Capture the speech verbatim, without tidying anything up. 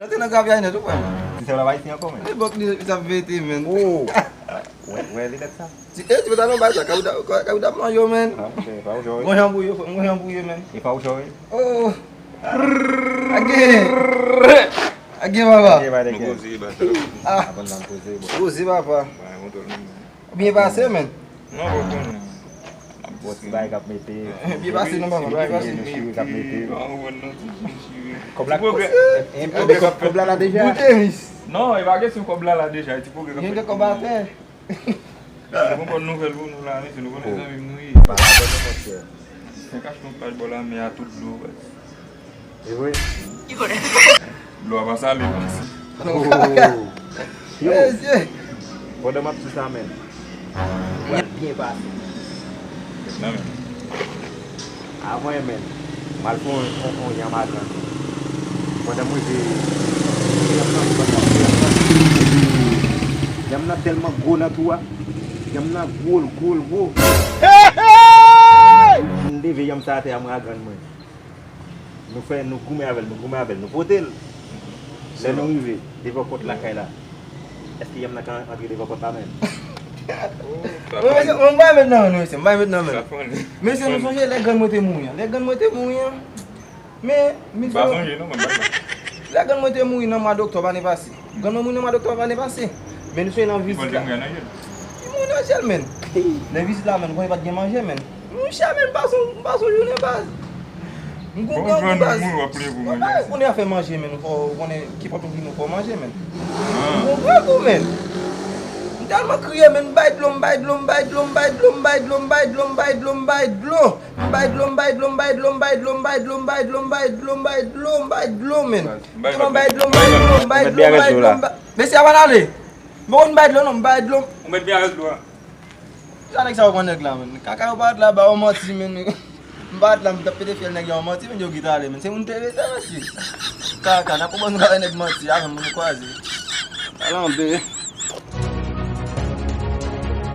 Nan te nan gravy a nèt, ou kwè? Ti sè w la pa isi ankò, men. Epòk li, li t ap vete, men. Oh! Wè, wè, li nèt sa. Ti, eh, ti pantalon bay sa, kabida, kabida manje w, men. Ah, monchè, pa w jwe. Gon jan pou yo, gon jan pou yo, men. E pa w jwe. Oh! Age! Age, papa. Age, papa. Nou koze, ba, sa. Ah. Avan nan koze, bon. Koze, papa. Ba, yon tòl, men. Byen pase, men. Non, bon, bon, non. Bon, ti bagay k ap mete. Byen pase, non, papa, byen pase. Ti bagay k ap mete. Kòb la, kòb la la deja. Goute, mis. Non, e pa kesyon kòb la la deja, e ti pwogrè k ap fèt. Gen de kòb atè. Nou konprann nouvèl pou nou la, mesye, nou konnen zanmi m nou ye. Pa la, non, monchè. Fè kach nou plaj bò la, men a tout dlo, baz. E vre? Dlo a pa sale, baz. Oh. Yo. Mesye. Pandan m ap di sa, men. Pral byen pase. Nan men. Avan, men. M al fè yon, yon, yon yanm a grann. Pandan m rive, yanm nan tèlman gwo nan twou a. Yanm nan gwo, l gwo, l gwo. M leve yanm sa atè a, mwen a grann mwen. Nou fè, nou goumen avè l, nou goumen avè l, nou pote l. Lè nou rive devan pòt lakay la, èske yanm nan ka antre devan pòt la menm? Mwen, mesye, mwen, m pa met nan men, mesye, m pa met nan men. Mesye, nou sonje lè grann mwen te mouri an? Lè grann mwen te mouri an, men, misye, lè grann mwen te mouri nan mwa doktòb ane pase. Grann mwen mouri nan mwa doktòb ane pase. Men nou sonje nan vizit la. Li mouri nan jèl, men. Nan vizit la, men, nou konnen pa t gen manje, men. Monchè, men, m pase, m pase yon jounen, baz. M gon grangou, baz. Mwen pa konnen afè manje, men, fò, ou konnen, kenpòt ou vin, fò manje, men. M gon grangou, men. M tèlman kriye, men, m bay dlo, m bay dlo, m bay dlo, m bay dlo, m bay dlo, m bay dlo, m bay dlo, m bay dlo. M bay dlo, m bay dlo, m bay dlo, m bay dlo, m bay dlo, m bay dlo, m bay dlo, m bay dlo, m bay dlo, men. Tèlman bay dlo, m bay dlo, m bay dlo, m bay dlo, m bay. Mesye, avan ale. M pa konn bay dlo, non, m bay dlo. Ou mèt byen avèk dlo a. Sa nèg sa yo pran nèg la, men. Kaka yo parèt la, ba yo manti, men. M parèt la, m t ap pete fyèl nèg yo manti, men yo git ale, men. Se moun te rete, mesye. Kaka, n ap konprann nou ka fè nèg manti, avan moun kwaze. Alanbe.